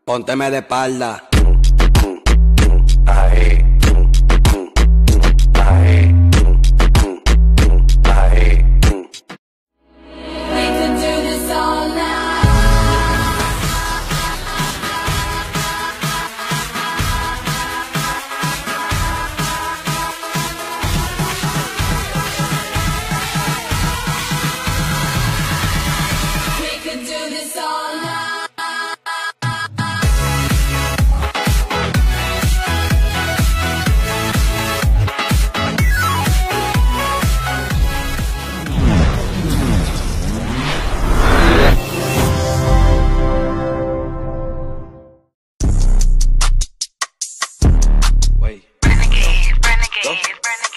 Pónteme de espalda. We could do this all night. We could do this all night. Wait. Renegade, renegade,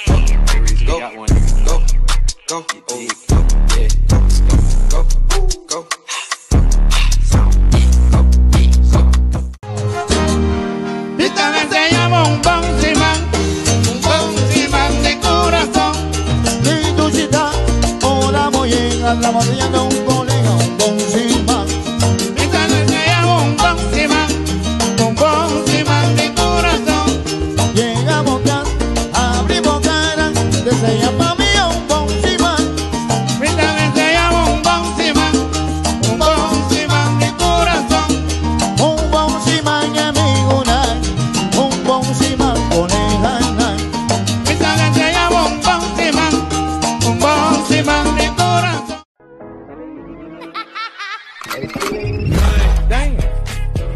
renegade, Go, renegade. go, go, go, go, yeah, go, go, go, go, go, go. Esta vez se llama un bon simán, un bon simán de corazón. Lituchita, hola moyen, la botella de un colega, un bon simán. Esta vez se llama un bon simán de corazón. Llegamos acá, abrimos cara, desea pa' mí un bon simán. Esta vez se llama un bon simán de corazón. Un bon simán amigo, un bon simán colega. Esta vez se llama un bon simán de corazón. Damn.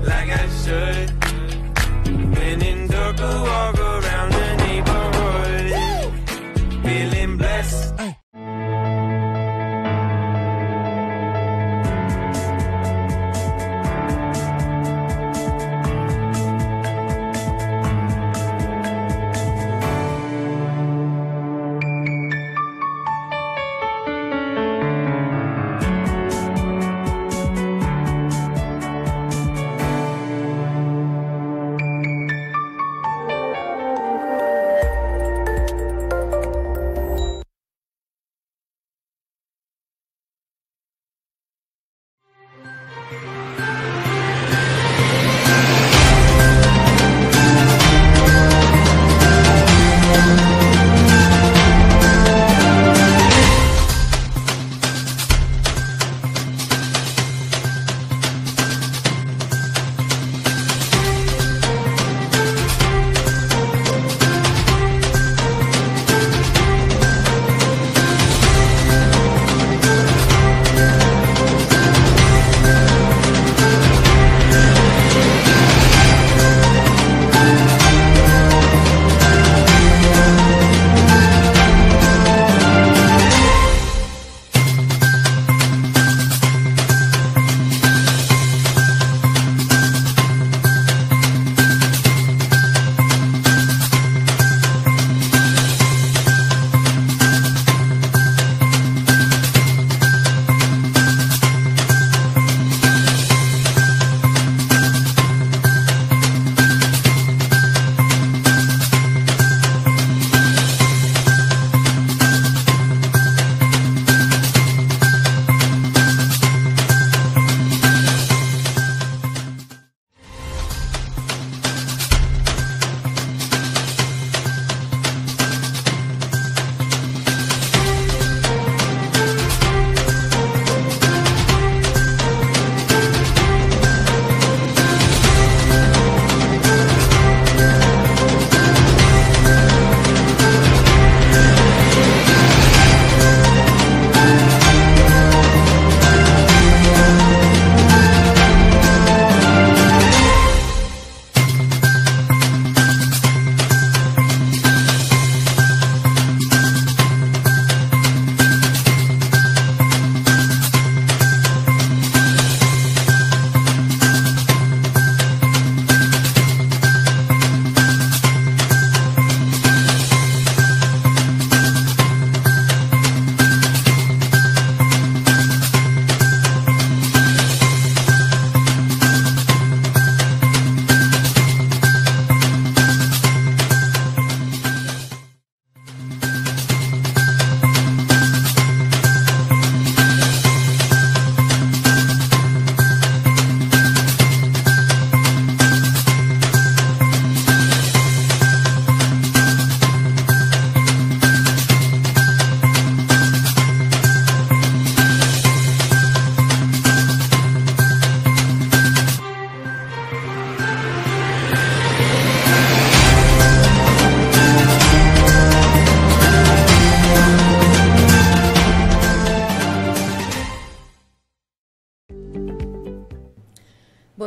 Like I should. When in dark, I walk around the neighborhood. Feeling blessed.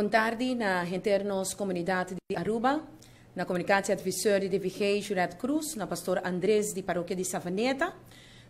Bon tardi na henter nos comunidad di Aruba, na comunicatieadviseur di DVG Jurette Croes, na Pastor Andres di Parokia di Savaneta,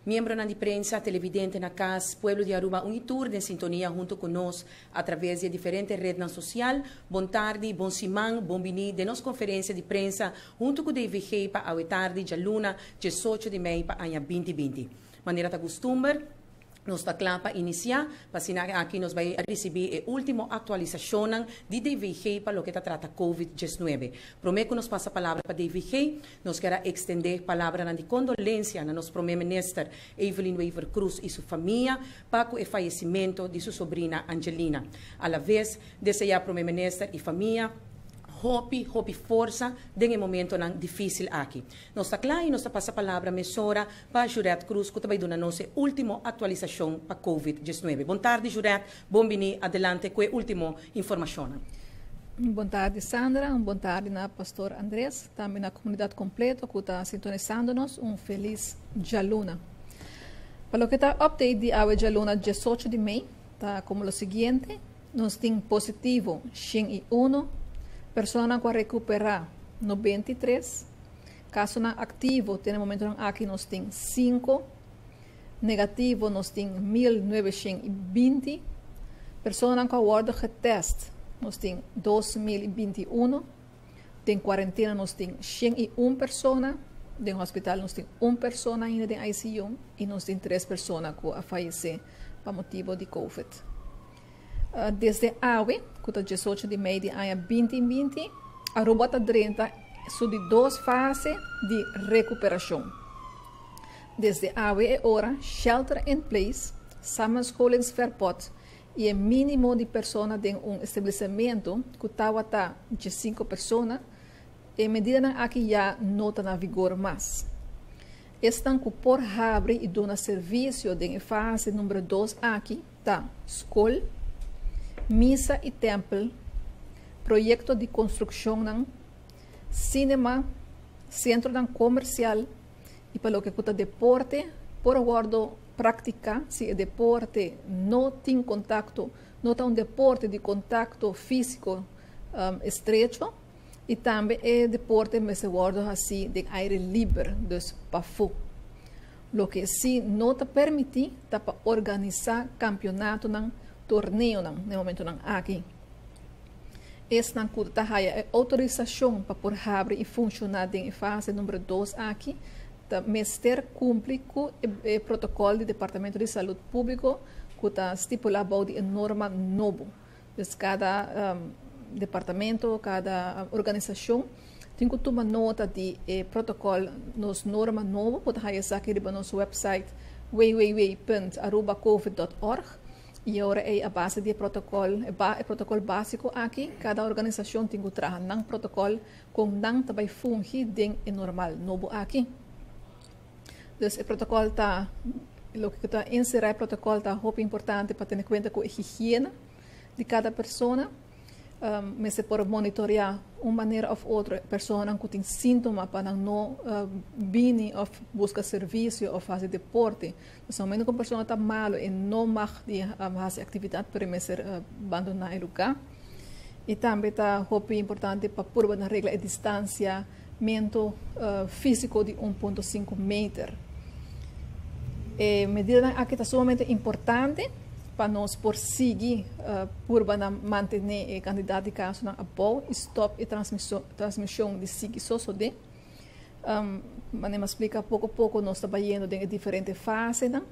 miembronan di prensa, televidente na cas, pueblo di Aruba un y tur den sintonia hunto cu nos a traves di e diferente rednan social. Bon tardi, bon siman, bon bini den nos conferencia di prensa hunto cu DVG pa awe tardi djaluna 18 di mei pa aña 2020. Manera ta custumber, nos ta kla pa inisiá, pa asina aki nos bai risibí e último aktualisashonnan di DVG pa loke ta trata Covid 19. Promé ku nos pasa palabra pa DVG, nos kier a ekstendé palabranan di kondolensia na nos Promé Minister Evelyn Wever-Croes i su famia pa ku e fayesimentu di su sobrina Angelina. Alaves, deseá Promé Minister i famia hopi, hopi forsa den e momentonan difísil aki. Nos ta kla i nos ta pasa palabra mesora pa Jurette Croes ku ta bai duna nos e último aktualisashon pa Covid 19. Bon tardi Jurette, bon bini adelante ku e último informashonnan. Bon tardi Sandra, un bon tardi na Pastor Andres, tambe na komunidat kompleto ku ta sintonisando nos, un felis djaluna. Pa loke ta update di awe djaluna 18 di mei ta komo lo siguiente, Nos tin positivo 101, personanan ku a rekuperá 93, kasonan aktivo te na momentonan aki nos tin 5, negativo nos tin 1920, personanan ku a wòrdu getèst nos tin 2021, den kuarentena nos tin 101 persona, den hospital nos tin un persona ainda den ICU i nos tin 3 persona ku a fayesé pa motibu di covid. Desde awe, ku ta 18 di mei di aña 2020, Aruba ta drenta su di dos fase di rekuperashon. Desde awe e ora, shelter in place, samenscholingsverbod i e mínimo di persona den un establesimentu ku tabata 15 persona, e medidanan aki ya no ta na vigor mas. Esnan ku por habri i duna servisio den e fase number dos aki ta skol, misa i tèmpel, proyekto di konstrukshonnan, sinema, sentronan komersial i pa loke ku ta deporte por wòrdu praktiká si e deporte no tin kontakto, no ta un deporte di kontakto físiko estrecho i tambe e deporte mester wòrdu hasí den aire liber, dus pafó. Loke si no ta permití ta pa organisá kampionatonan, torneonan na e momentonan aki. Esnan ku ta haya e outorisashon pa por habri i funshoná den e fase number dos aki ta mester kumpli ku e protokòl di Departamento di Salud Públiko ku ta stipulá bou di e norma nobo. Dus kada departamento, kada organisashon tin ku tuma nota di e protokòl, nos norma nobo. Bo ta haya esaki riba nos website www.arubacovid.org i ora ei a base di e protokòl, e protokòl básiko aki, kada organisashon tin ku traha nan protokòl kon nan ta bai fungi den e normal nobo aki. Dus e protokòl ta, loke ku ta enserá e protokòl ta hopi importante pa tene kuenta ku e higiena di kada persona. Mester por monitoreá un manera òf otro e personanan ku tin síntoma pa nan no bini òf buska servisio òf hasi deporte. Pasobra momento ku un persona ta malu e no mag di hasi aktividat pero e mester bandoná e lugá. I tambe ta hopi importante pa purba na regla e distansia mento físiko di 1.5 meter. E medidanan aki ta sumamente importante pa nos por sigui purba na mantené e kantidat di kasonan abou i stòp e transmishon di sigui sosodé. Manera mi a splika poko poko nos ta bayendo den e diferente fasenan.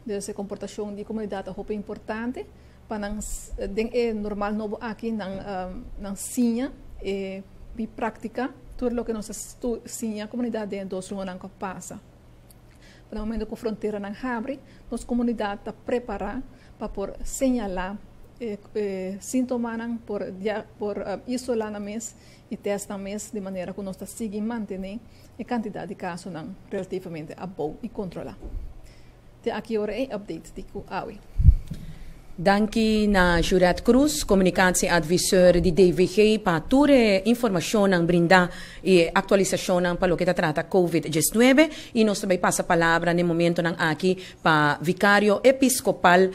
Dus e komportashon di komunidat ta hopi importante pa nan den e normal nobo aki nan nan siña e bi praktika tur loke nos a siña komunidat den e dos lunanan ku a pasa. Pa na momento ku fronteranan habri nos komunidat ta prepará pa por señalá e sintomanan por por isolá nan mes i tèst nan mes di manera ku nos ta sigui mantené e kantidat di kasonan relativamente abou i kontrolá. Te aki ora e update di ku awe. Danki na Jurette Croes, communicatieadviseur di DVG pa tur e informacionnan brinda y e actualisacionnan pa loke ta trata Covid 19 y nos ta bay pasa palabra n'e momentonan aki pa Vicario Episcopal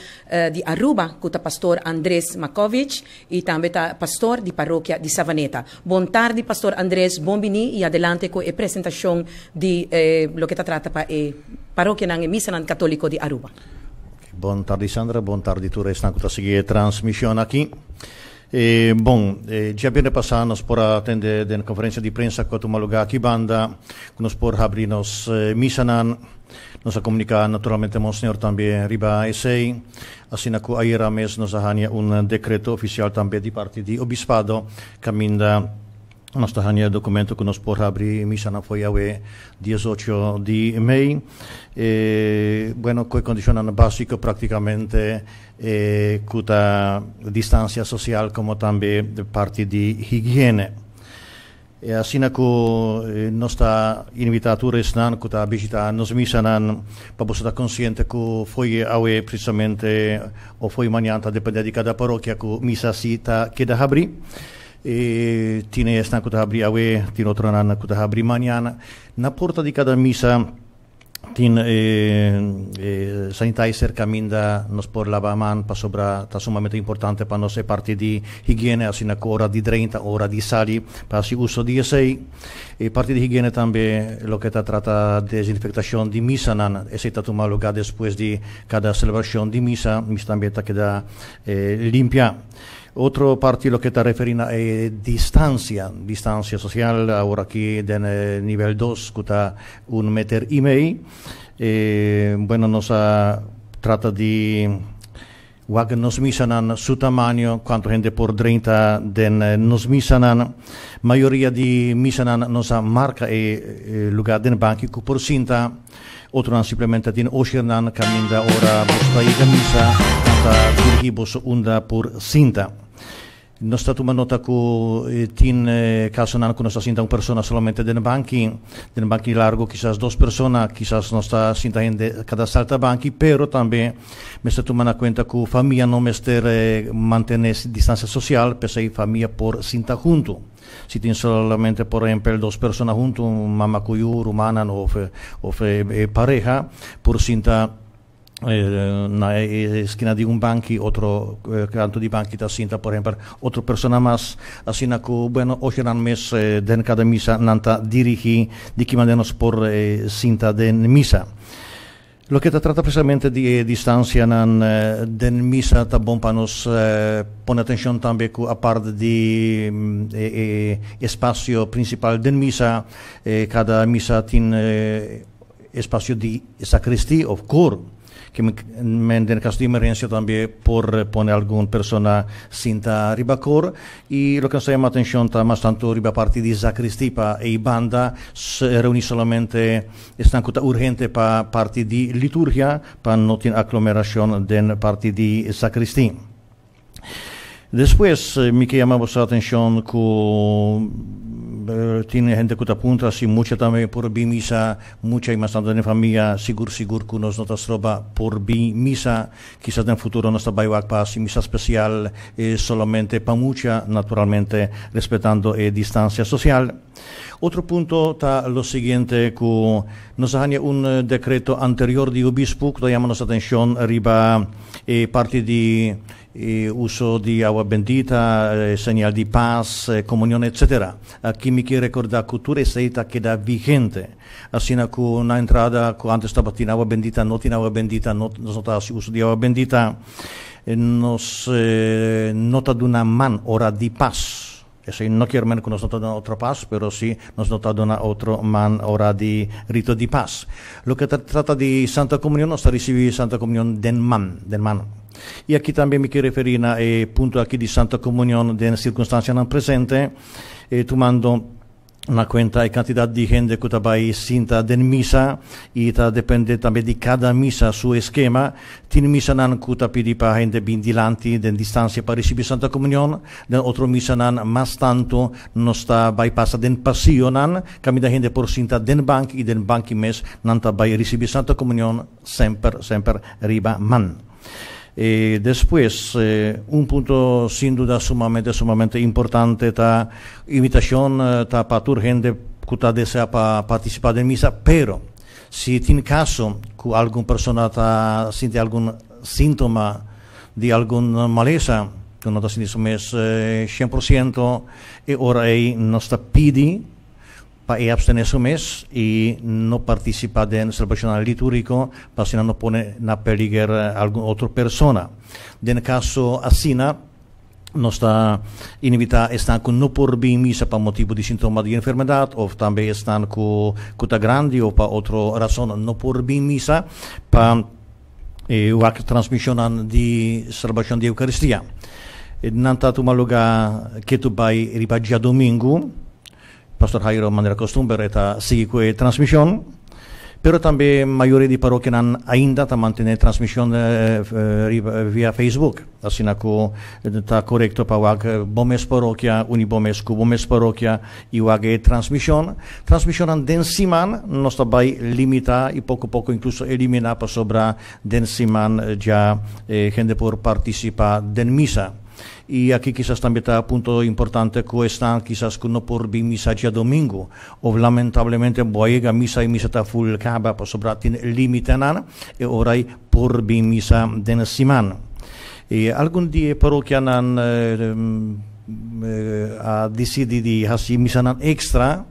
di Aruba cu ta Pastor Andres Makovic y tambe ta Pastor di Parokia di Savaneta. Bon tardi Pastor Andres, bon bini y adelante cu e presentacion di loke ta trata pa e parokianan, e misanan catolico di Aruba. Bon tardi Sandra, bon tardi tur esnan ku ta sigui e transmishon aki. E, bon, e, djabierne pasá nos por a atende den konferensia di prensa ku a tuma lugá aki banda, ku nos por habri nos e, misanan. Nos a komuniká naturalmente Monseñor tambe riba esei. Asina ku ayera mes nos a haña un dekreto ofisial tambe di parti di Obispado kaminda Nos ta haña e documento cu nos por habri misanan fo'i awe 18 di mei. E, bueno, cu e condicionnan basico practicamente e cu ta distancia social como tambe parti di higiene. E asina cu nos ta invita tur esnan cu ta bishita nos misanan pa boso ta consciente cu fo'i awe precisamente o fo'i mañan ta depende di cada parokia cu misa si ta keda habri. E tin esnan ku ta habri awe, tin otronan ku ta habri mañana. Na porta di kada misa tin e sanitizer kaminda nos por laba man pasobra ta sumamente importante pa nos e parti di higiene asina ku ora di drenta, ora di sali pa hasi uso di esei. E parti di higiene tambe loke ta trata desinfektashon di misanan, esei ta tuma lugá despues di kada selebrashon di misa, misa tambe ta keda limpia. Otro parti loke ta referí na e distansia, distansia sosial awor aki den e nivel dos ku ta un meter i mei. E bueno nos a trata di wak nos misanan su tamaño, kuantu hende por drenta den nos misanan. Mayoria di misanan nos a marka e lugá den banki ku por sinta. Otronan simplemente tin ushernan kaminda ora boso ta yega misa, nan ta dirigí boso unda por sinta. Nos ta tuma nota ku tin kasonan ku nos ta sinta un persona solamente den banki, den banki largu kisas dos persona, kisas nos ta sinta hende kada salta banki, pero tambe mester tuma na kuenta ku famia no mester mantené distansia sosial, p'esei famia por sinta huntu. Si tin solamente por ehempel dos persona huntu, mama ku yu, rumannan of of e pareha, por sinta na e eskina di un banki, otro kantu di banki ta sinta por ehempel otro persona mas. Asina ku bueno ojenan mes den kada misa nan ta dirigí di ki manera nos por sinta den misa. Loke ta trata precisamente di e distancianan den misa ta bon pa nos pone atencion tambe cu apart di e espacio principal den misa, cada misa tin espacio di sacristi of koor. Ke men den caso di emergencia tambe por pone algun persona sinta riba koor. Y loke nos ta yama atencion ta mas tanto riba parti di sacristi pa ei banda reuni solamente Esnan ku ta urgente pa parti di liturgia pa no tin aglomerashon den parti di sakristi. Despues mi ke yama boso atenshon ku tin hende ku ta puntra si mucha tambe por bin misa, mucha i mas tantu den famia, sigur sigur ku nos no ta stroba por bin misa. Kisas den futuro nos ta bai wak pa hasi misa spesial solamente pa mucha, naturalmente respetando e distansia sosial. Otro punto ta lo siguiente ku nos a haña un dekreto anterior di obispu ku ta yama nos atenshon riba e parti di e uso di awa bendita, señal di pas, komunion etsetera. Aki mi ke rekordá ku tur esei ta keda vigente. Asina ku na entrada ku antes tabatin awa bendita no tin awa bendita, no nos no ta hasi uso di awa bendita. Nos no ta duna man ora di pas. Esei no kier men ku nos no ta duna otro pas, pero si nos no ta duna otro man ora di rito di pas. Loke ta trata di Santa Komunion, nos ta risibí Santa Komunion den man, den mano. I aki tambe mi ke referí na e punto aki di Santa Komunion den sirkunstansianan presente, tumando na kuenta e kantidat di hende ku ta bai sinta den misa i ta depende tambe di kada misa su eskema. Tin misanan ku ta pidi pa hende bin dilanti den distansia pa risibí Santa Komunion, den otro misanan mas tantu nos ta bai pasa den pasionan kaminda hende por sinta den banki i den banki mes nan ta bai risibí Santa Komunion semper semper riba man. Despues, un punto sin duda sumamente, sumamente importante ta invitacion ta pa tur hende cu ta desea pa participa den misa, pero si tin caso cu algun persona ta sinti algun sintoma di algun malesa cu no ta sinti su mes 100%, e ora ey nos ta pidi pa e abstené su mes i no partisipá den selebrashonnan litúrgiko pa asina no pone na peliger algun otro persona. Den kaso asina, nos ta invitá esnan ku no por bin misa pa motibu di sintoma di enfermedat òf tambe esnan ku ku ta grandi òf pa otro rason no por bin misa pa e wak transmishonnan di selebrashon di Eukaristia. Nan ta tuma lugá ketu bai riba djadumingu. Pastor Jairo manera costumber e ta sigui cu e transmision, pero tambe mayoria di parokianan ainda ta mantene transmision riba via Facebook. Asina cu ta corecto pa wak bo mes parokia, uni bo mes cu bo mes parokia y wak e transmision. Transmisionnan den siman nos ta bay limita y poco poco incluso elimina pasobra den siman ya hende por participa den misa. I aki kisas tambe ta punto importante ku esnan kisas ku no por bin misa djadomingu of lamentablemente bo a yega misa i misa ta ful kaba pasobra tin limitenan e ora ei por bin misa den siman. I algun di e parokianan a disidi di hasi misanan extra.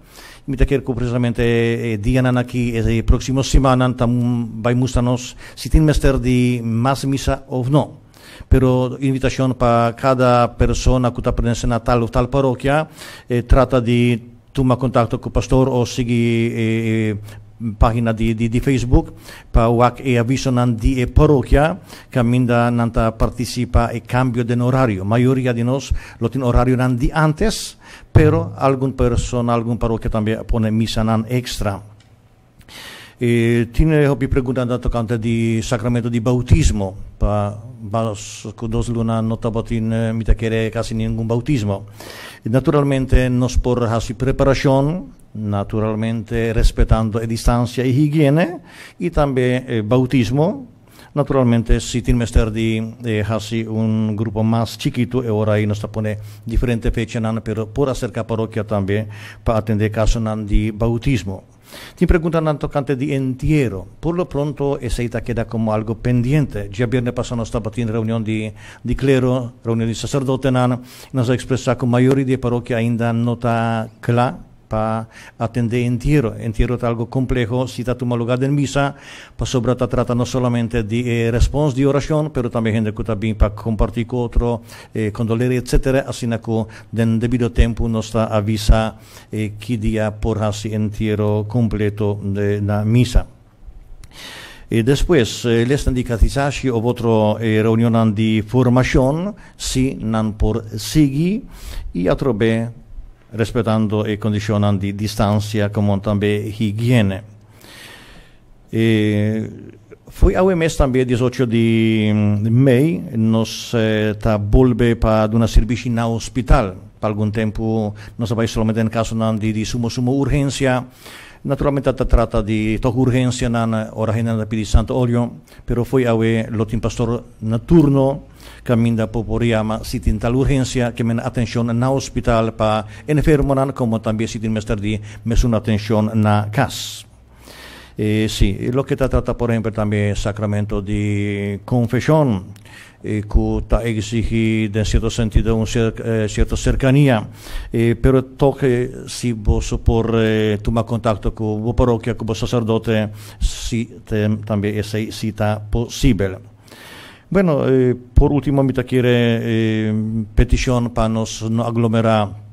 Mi ta kier ku precisamente e dianan aki e proximo simannan ta bai mustra nos si tin mester di mas misa of no. Pero invitacion pa cada persona cu ta pertenece na tal of tal parokia, trata di tuma contacto cu pastor o sigui e pagina di di Facebook pa wak e avisonan di e parokia caminda nan ta participa e cambio den horario. Mayoria di nos lo tin horarionan di antes, pero algun persona, algun parokia tambe a pone misanan extra. E tin hopi preguntanan tocante di sacramento di bautismo. Pa mas cu dos luna no tabatin, mi ta kere, casi ningun bautismo. Naturalmente nos por haci preparacion, naturalmente respetando e distancia y higiene, y tambe bautismo. Naturalmente si tin mester di haci un grupo mas chikito e ora ey nos ta pone diferente fechanan, pero por acerca parokia tambe pa atende casonan di bautismo. Tin preguntanan tocante di entiero. Por lo pronto esey ta keda como algo pendiente. Djabierne pasa nos tabatin reunion di di clero, reunion di sacerdotenan, y nos a expresa cu mayoria di e parokia ainda no ta cla pa atende entiero. Entiero ta algo compleho si ta tuma lugar den misa, pasobra ta trata no solamente di e respons di oracion, pero tambe hende cu ta bin pa comparti cu otro, e condoleria, etcetera. Asina cu den debido tempo nos ta avisa E ki dia por hasi entiero completo na misa. E despues lesnan di katisashi of otro reunionnan di formacion si nan por sigui y atrobe respetando e condicionnan di distancia como tambe higiene. E fo'i awe mes tambe 18 di mei nos ta bolbe pa duna sirbishi na hospital. Pa algun tempu nos a bai solamente den kasonan di di sumo sumo urgensia. Naturalmente ta trata di tòg urgensianan ora hendenan ta pidi santo olio, pero fo'i awe lo tin pastor na turno kaminda por por yama si tin tal urgensia ke men atenshon na hospital pa enfermonan komo tambe si tin mester di mesun atenshon na kas. E si, loke ta trata por ehempel tambe sacramento di confesion, cu ta exigi den cierto sentido un cierto cercania, pero toch si boso por tuma contacto cu bo parokia, cu bo sacerdote, si tambe esey si ta posibel. Bueno, por ultimo mi ta kere peticion pa nos no aglomera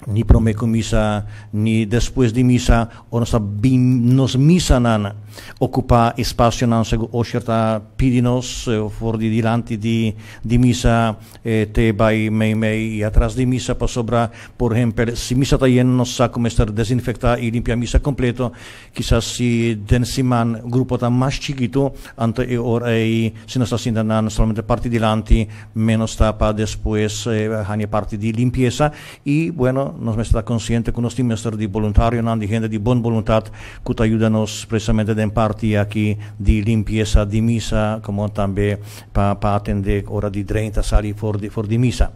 ni promé ku misa ni despues di misa ora nos ta bin nos misanan okupá espasionan segun Osher ta pidi nos for di dilanti di di misa te bai meimei i atras di misa pasobra por ehempel si misa ta yen nos sa ku mester desinfektá i limpia misa kompleto. Kisas si den siman grupo ta mas chikitu, anto e ora ei si nos ta sinta nan solamente parti dilanti, menos ta pa despues haña parti di limpiesa. I bueno, nos mester ta konsiente ku nos tin mester di boluntarionan, di hende di bon boluntat ku ta yuda nos precisamente den. den parti aki di limpiesa di misa como tambe pa pa atende ora di drenta sali for di for di misa.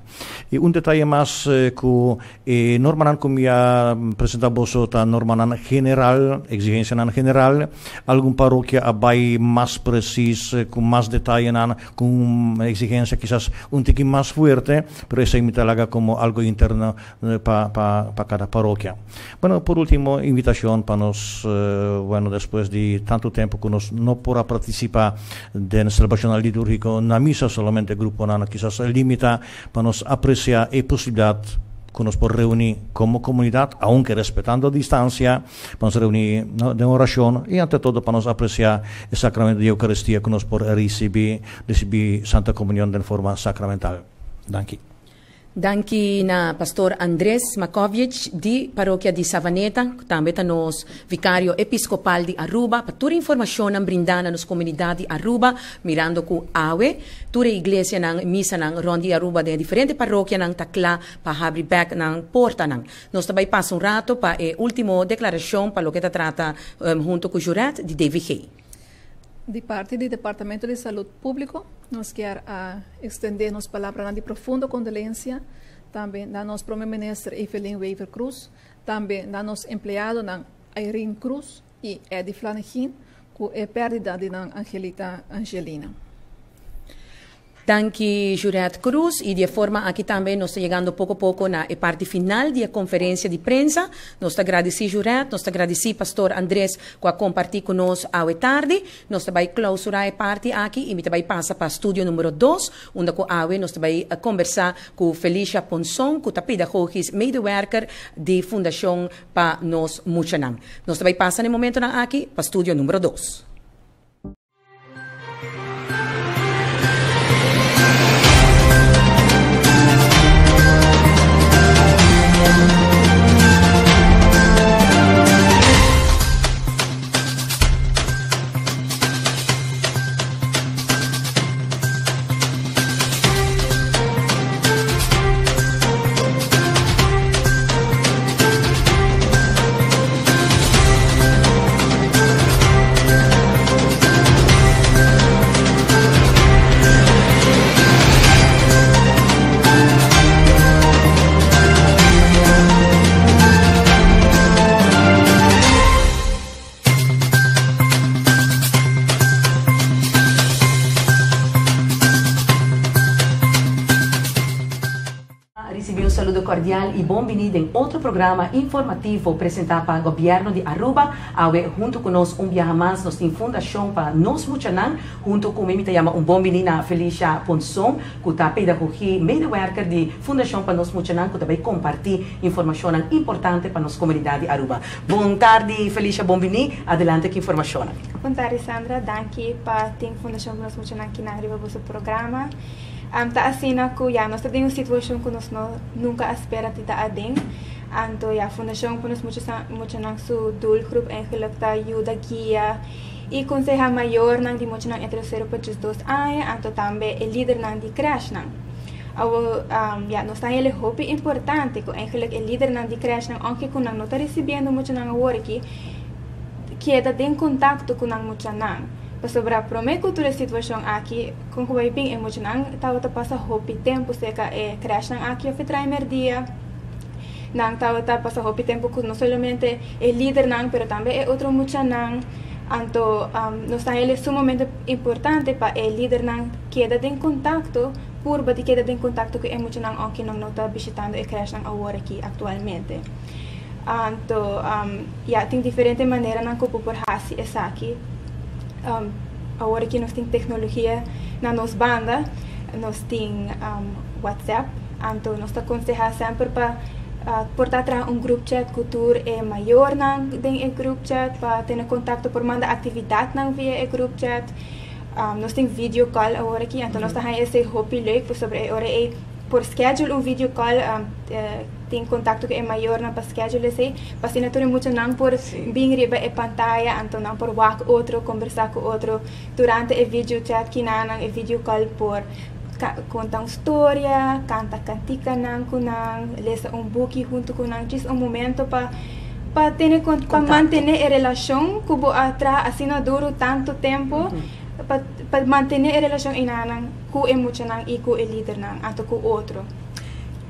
Y un detaye mas cu e normanan cu mi a presenta boso ta normanan general, exigencianan general. Algun parokia a bay mas precies cu mas detayenan, cu un exigencia kisas un tiki mas fuerte, pero esey mi ta laga como algo interno pa pa pa cada parokia. Bueno, por ultimo invitacion pa nos, bueno, despues di tanto tempo cu nos no por a participa den celebracionnan liturgico na misa, solamente gruponan kisas limita, pa nos aprecia e posibilidad cu nos por reuni como comunidad, aunke respetando distancia, pa nos reuni den oracion y ante todo pa nos aprecia e sacramento di Eucaristia cu nos por ricibi, ricibi Santa Comunion den forma sacramental. Danki. Danki na Pastor Andres Makovic di Parokia di Savaneta, cu tambe ta nos Vicario Episcopal di Aruba, pa tur informacionnan brinda na nos comunidad di Aruba, mirando cu awe tur e iglesianan, misanan rond di Aruba den e diferente parokianan ta cla pa habri bek nan portanan. Nos ta bay pasa un rato pa e ultimo declaracion pa loke ta trata hunto cu Juret di DVG. Di parti di Departamento di Salud Publico nos kier a extende nos palabranan di profundo condolencia tambe na nos Prome Minister Evelyn Wever Croes, tambe na nos empleadonan Irene Croes y Eddie Flanegin cu e perdida di nan Angelita Angelina. Danki Jurette Cruz y di e forma aki tambe nos ta yegando poco poco na e parti final di e conferencia di prensa. Nos ta gradici Jurette, nos ta gradici Pastor Andres cu a comparti cu nos awe tardi. Nos ta bay clausura e parti aki y mi ta bay pasa pa studio numero dos unda cu awe nos ta bay combersa cu Felicia Ponson cu ta pedagogisch medewerker di Fundacion pa Nos Muchanan. Nos ta bay pasa na e momentonan aki pa studio numero dos. Ricibi un saludo cordial y bon bini den otro programa informativo presenta pa Gobierno di Aruba. Awe hunto cu nos un biaha mas nos tin Fundacion pa Nos Muchanan. Hunto cu mi mi ta yama un bon bini na Felicia Ponson cu ta pedagogie medewerker di Fundacion pa Nos Muchanan cu ta bay comparti informacionnan importante pa nos comunidad di Aruba. Bon tardi Felicia, bon bini. Adelante cu informacionnan. Bon tardi Sandra, danki pa tin Fundacion pa Nos Muchanan kinan riba boso programa. Ta asina ku ya nos ta den un situashon ku nos no nunka a spera di ta aden. Anto ya Fundashon pa nos muchanan su doelgroep eigenlijk ta yuda guia i konsehá mayornan di muchanan entre sero pa diesdos aña anto tambe e lidernan di krèshnan. Awor ya nos ta hel e hopi importante ku eigenlijk e lidernan di krèshnan ounke ku nan no ta risibiendo muchanan awor aki keda den kontakto ku nan muchanan. Pasobra promé ku tur e situashon aki Kon ku bai bin e muchanan tabata pasa hopi tempu serka e krèshnan aki òf e trae mèrdia. Nan tabata pasa hopi tempu ku no solamente e lidernan pero tambe e otro muchanan. Anto nos ta hel e sumamente importante pa e lidernan keda den kontakto, purba di keda den kontakto ku e muchanan ounke nan no ta bishitando e krèshnan awor aki aktualmente. Anto ya tin diferente maneranan ku bo por hasi esaki. Awor aki nos tin teknologia na nos banda, nos tin WhatsApp, anto nos ta konsehá semper pa por ta traha un group chat ku tur e mayornan den e group chat pa tene kontakto, por manda aktividatnan via e group chat. Nos tin video call awor aki, anto nos ta haña esei hopi leuk pasobra e ora ei por schedule un video call. Tin kontakto ku e mayornan pa schedule esei, pa asina tur e muchanan por bin riba e pantaya, anto nan por wak otro, kombersá ku otro durante e video chat kinanan, e video call por konta un storia, kanta kantikanan ku nan, lesa un buki huntu ku nan, djis un momento pa Pa tene pa mantene e relacion cu bo a traha asina duro tanto tempo, pa mantene e relacion enanan cu e muchanan y cu e lidernan, anto cu otro.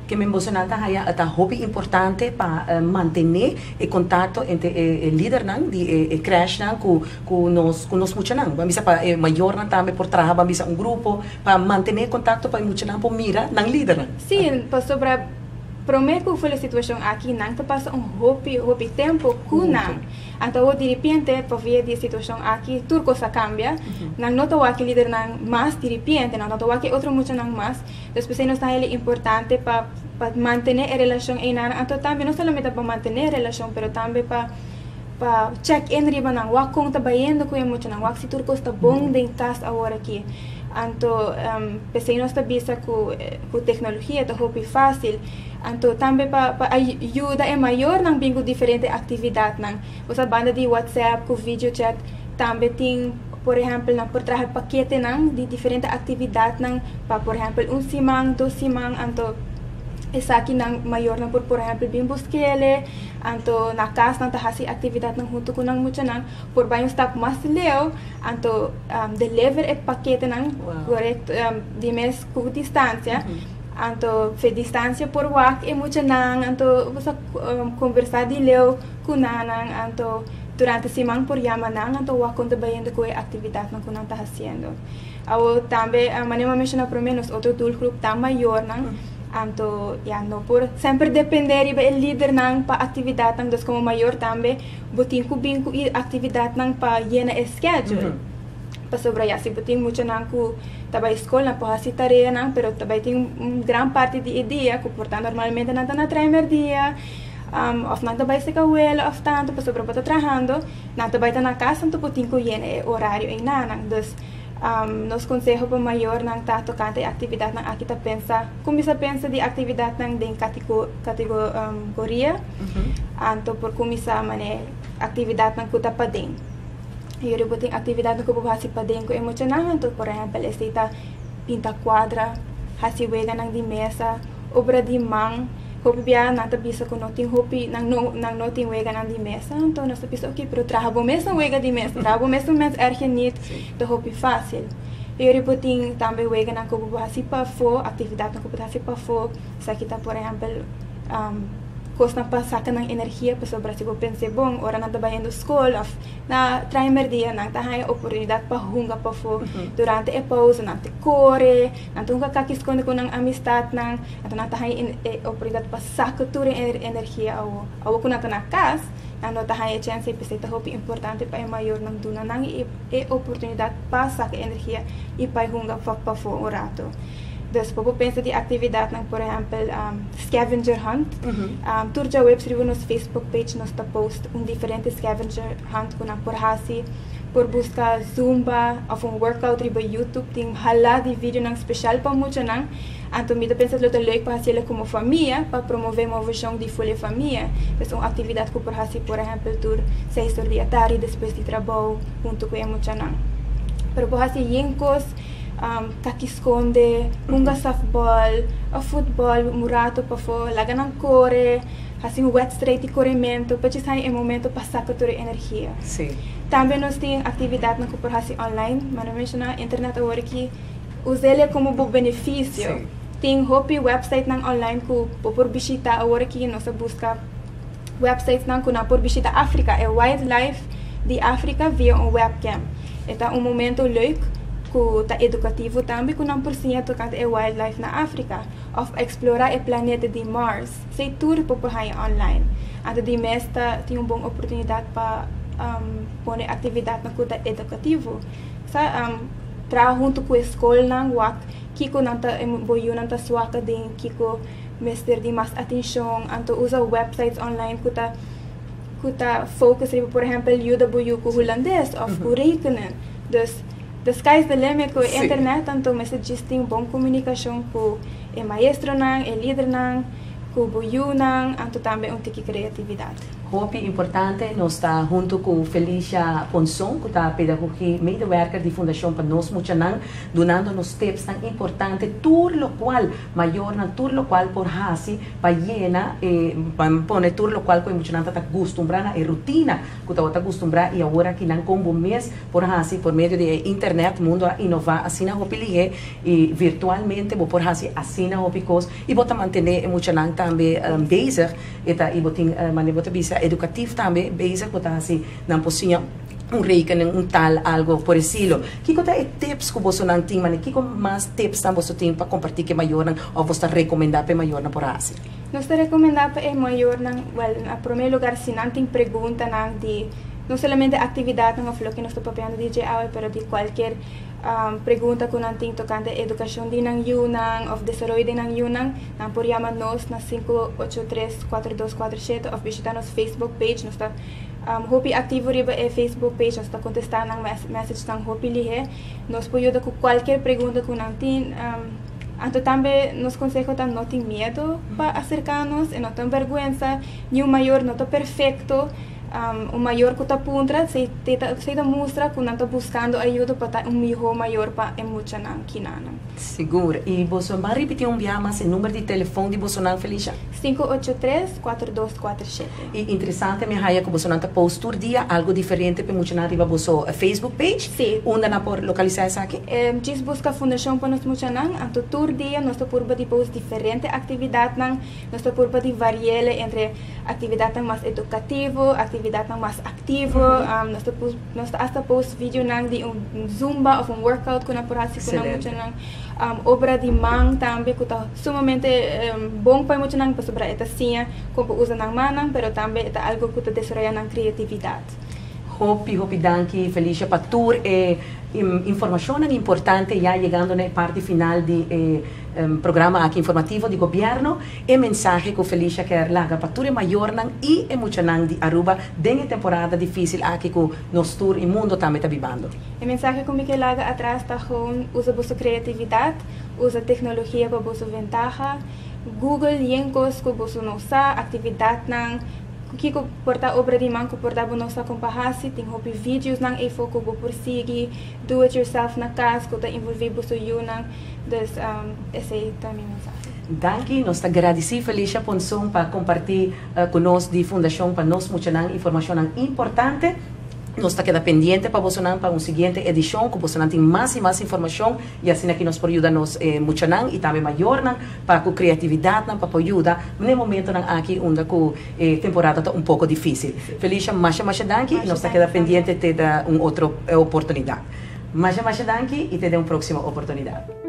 Ke men bosonan ta haya ta hopi importante pa mantene e contacto entre e lidernan di e crèchenan cu nos muchanan. Ban bisa pa e mayornan tambe por traha, ban bisa, un grupo pa mantene e contacto pa e muchanan por mira nan lidernan. Si, pasobra prome cu e situacion aki nan ta pasa un hopi hopi tempo cu nan. Anto di repente, pa via di situacion aki, tur cos a cambia. Nan no ta wak e lidernan mas di repente, nan no ta wak e otro muchanan mas. Despues nos ta heel importante pa mantene e relacion einan. Anto tambe no solamente pa mantene e relacion, pero tambe pa check in riba nan, wak con ta bayendo cu e muchanan, wak si tur cos ta bon den cas awor aki. Anto pesey nos ta bisa cu tecnologia ta hopi facil. Anto tambe pa yuda e mayornan bin cu diferente actividadnan. Osea, banda di WhatsApp, cu video chat, tambe tin, por ehempel, nan por traha paketenan di diferente actividadnan pa, por ehempel, un siman, 2 siman. Anto esakinan mayornan por ehempel, bin busk'e, anto na cas nan ta hasi actividadnan hunto cu nan muchanan. Por bay un stap mas leu, anto deliver e paketenan correcto di mes cu distancia. Anto fe distancia por wak e muchanan, anto bo conversa di leu cu nan, anto durante siman por yama nan, anto wak con ta bayendo cu e actividadnan cu nan ta haciendo. Awo tambe, manera mi a menciona prome, nos otro doelgroep ta mayornan. Anto ja, no por semper depende riba e lidernan pa actividadnan, dus como mayor tambe bo tin cu bin cu actividadnan pa yena e schedule. Pasobra ja, si bo tin muchanan cu ta bay scol, nan por hasi tareanan, pero tambe tin un gran parti di e dia cu por ta normalmente nan ta na dia of nan ta bay serca abuelo of tanto, pasobra bo ta trahando, nan ta bay ta na cas, anto bo tin cu yena e horario einan. Dus nos conseho pa mayornan ta tocante e actividadnan aki ta pensa, cuminsa pensa di actividadnan den categoria. Anto por cuminsa mane actividadnan cu ta paden. Y bo tin actividadnan cu bo hasi paden cu e muchanan, anto por ehempel esey ta pinta cuadra, hasi weganan di mesa, obra di man. Hopi bia nan ta bisa cu no tin hopi, nan no tin weganan di mesa, anto nos ta bisa: "Ok, pero traha bo mes un wega di mesa, traha bo mes un mens erg je niet", ta hopi facil. Y bo tin tambe weganan cu bo hasi pafo, actividadnan cu bo hasi pafo. Esaki ta, por ehempel, cosnan pa saca nan energia, pasobra si bo pensa bon, ora nan ta bayendo scol of na traimerdia, nan ta haya oportunidad pa hunga pafo durante e pausa, nan ta core, nan ta hunga kaki sconde cu nan amistadnan, anto nan ta haya e oportunidad pa saca tur e energia awo. Awo cu nan ta na cas, nan no ta haya chance, y ta hopi importante pa e mayornan duna nan e oportunidad pa saca energia y pa hunga pafo un rato. Dus bo pensa di actividadnan, por ehempel, scavenger hunt. Tur djaweps riba nos Facebook page nos ta post un diferente scavenger hunt cu nan por hasi. Por busca Zumba of un workout riba YouTube, tin hala di videonan special pa muchanan. Anto mi ta pensa lo ta leuk pa hasi'e como famia, pa promove movecion di full famia. Dus un actividad cu por hasi, por ehempel, tur 6 or di atardi despues di trabou hunto cu e muchanan. Pero por hasi yen cos, kaki sconde, hunga softball of football un rato pafo, laga nan core, hasi un wedstrijd di coremento, pa e momento pa saca tur e energia. Tambe nos tin actividadnan cu por hasi online, manera mi a menciona, internet awor aki, us'e como bo beneficio. Tin hopi websitenan online cu bo por bishita. Awor aki nos a busca websitenan cu nan por bishita Africa, e wildlife di Africa via un webcam. E ta un momento leuk cu ta educativo tambe, cu nan por siña tocante e wildlife na Africa of explora e planeta di Mars. Esey tur por haya online. Anto di mes ta tin un bon oportunidad pa pone actividadnan cu ta educativo. Sa traha hunto cu scolnan, wak kiko nan ta bo yiunan ta zwak den, kiko mester di mas atencion, anto usa websites online cu ta focus riba, por ehempel, yuda bo yiu cu Hulandes of cu rekenen. Dus the sky's the limit cu internet, anto mester just tin bon comunicacion cu e maestronan, e lidernan, cu bo yiunan, anto tambe un tiki creatividad. Hopi importante, nos ta hunto cu Felicia Ponson, cu ta pedagogie medewerker di Fundacion pa Nos Muchanan, dunando nos tips tan importante, tur locual mayornan, tur locual por haci pa yena, pa pone tur locual cu e muchanan ta gustumbra na e rutina cu ta gustumbra y awor aki nan con bo mes por haci por medio di internet. Mundo a innova asina hopi lihe y virtualmente bo por haci asina hopi cos y bo ta mantene e muchanan tambe bezig eta y bo tin mane bo ta bisa educatief tambe bezig, bo ta haci nan por siña un rekening, un taal, algo por estilo. Kiko ta e tips cu boso nan tin, mane kiko mas tips nan boso tin pa comparti cu mayornan of boso ta recomenda pa mayornan por haci? Nos ta recomenda pa e mayornan, well, na prome lugar, si nan tin preguntanan di no solamente actividad of loke nos ta papiando di awe, pero di cualkier pregunta cu nan tin tocante educacion di nan yiunan of desaroyo di nan yiunan, nan por yama nos na 583-4247 of bishita nos Facebook page. Nos ta hopi activo riba e Facebook page, nos ta contesta nan message nan hopi lihe. Nos por yuda cu cualkier pregunta cu nan tin. Anto tambe nos conseho ta no tin miedo pa acerca nos y no tin berguensa. Ningun mayor no ta perfecto. Un mayor cu ta puntra, esey ta mustra cu nan ta buscando ayudo pa ta un miho mayor pa e muchanan kinan. Sigur. Y bo por ripiti un biaha mas e number di telefon di boso, Felicia? 583-4247. Y interesante mi a haya cu boso ta post tur dia algo diferente pa muchanan riba boso Facebook page. Si. Unda nan por localisa esaki? Djis busca Fundacion pa Nos Muchanan, anto tur dia nos ta purba di post diferente actividadnan, nos ta purba di varia entre actividadnan mas educativo, actividadnan mas activo, nos ta hasta post videonan di un zumba of un workout cu nan por haci cu nan muchanan, obra di man tambe cu ta sumamente bon pa muchanan pasobra e ta siña con usa nan mannan, pero tambe ta algo cu ta desaroya nan creatividad. Hopi, hopi danki, Felicia, pa tur e informacion importante, ya yegando na parti final di programa aki informativo di gobierno e mensahe cu Felicia kier laga pa tur mayornan y e muchanan di Aruba den e temporada dificil aki cu nos tur y mundo tambe ta bibando. E mensahe cu mi kier laga atras ta gewoon usa bo creatividad, usa tecnologia pa bo ventaha, Google yen cos cu bo no sa, actividadnan, kiko por ta obra di man cu por ta bo no sa con pa hasi, tin hopi videos nan eyfo cu bo por sigui, do it yourself na cas, cu ta envolvi bo yiunan. Dus esey ta mi mensahe. Danki, nos ta gradici Felicia Ponson pa comparti cu nos di Fundacion pa Nos Muchanan informacion importante. Nos ta keda pendiente pa boso pa un siguiente edicion, cu boso tin mas y mas informacion y asina cu nos por yuda nos muchanan y tambe mayornan pa cu creatividad pa yuda na momentonan aki unda cu temporada ta un poco dificil. Felicia, masha masha danki y nos ta keda pendiente te un otro oportunidad. Masha masha danki y te un proximo oportunidad.